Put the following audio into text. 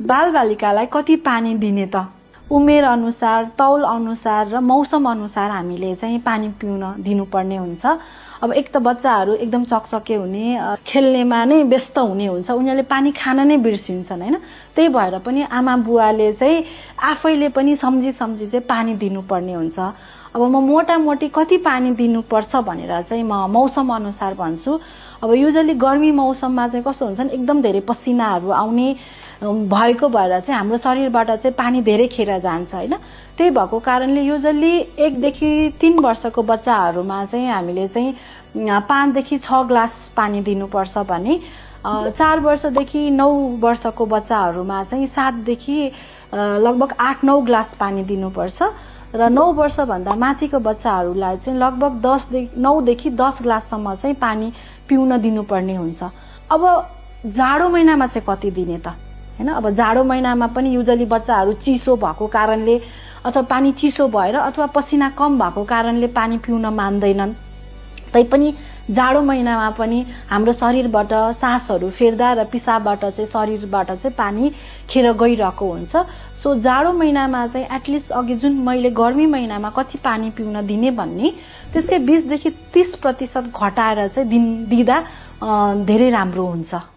बालबालिकालाई कति पानी दिने त? उमेर अनुसार, तौल अनुसार र मौसम अनुसार हामीले चाहिँ पानी पिउन दिनुपर्ने हुन्छ। अब एक त बच्चाहरू एकदम चकचके हुने, खेल्नेमा नै व्यस्त हुने हुन्छ, उनीहरूले पानी खान नै बिर्सिन्छन् हैन। त्यही भएर पनि आमा बुवाले चाहिँ आफैले पनि सम्झी चाहिँ पानी दिनुपर्ने हुन्छ। अब म मोटामोटी कति पानी दिनुपर्छ भनेर चाहिँ म मौसम अनुसार भन्छु। अब युजली गर्मी मौसममा चाहिँ कस्तो हुन्छ, एकदम धेरै पसिनाहरू आउने भएको भएर चाहिँ हाम्रो शरीरबाट चाहिँ पानी धेरै खेर जान्छ हैन। त्यही भएको कारणले युजली 1 देखि 3 वर्षको बच्चाहरूमा चाहिँ हामीले चाहिँ 5 देखि 6 ग्लास पानी दिनुपर्छ भने 4 वर्षदेखि 9 वर्षको बच्चाहरूमा चाहिँ 7 देखि लगभग 8-9 ग्लास पानी दिनुपर्छ र 9 वर्ष भन्दा माथिको बच्चाहरूलाई चाहिँ लगभग 9 देखि 10 ग्लाससम्म चाहिँ पानी पिउन दिनुपर्ने हुन्छ। अब जाडो महिनामा चाहिँ कति दिने त हैन। अब जाडो महिनामा पनि युजली बच्चाहरू चिसो भएको कारणले अथवा पानी चिसो भएर अथवा पसिना कम भएको कारणले पानी पिउन मान्दैनन्। तैपनि जाडो महिनामा पनि हाम्रो शरीरबाट सासहरू फेर्दा र पिसाबबाट चाहिँ शरीरबाट चाहिँ पानी खेर गइरहेको हुन्छ। सो जाडो महिनामा चाहिँ एटलिस्ट अघि जुन मैले गर्मी महिनामा कति पानी पिउन दिने भन्ने त्यसकै 20 देखि 30% घटाएर चाहिँ दिँदा धेरै राम्रो हुन्छ।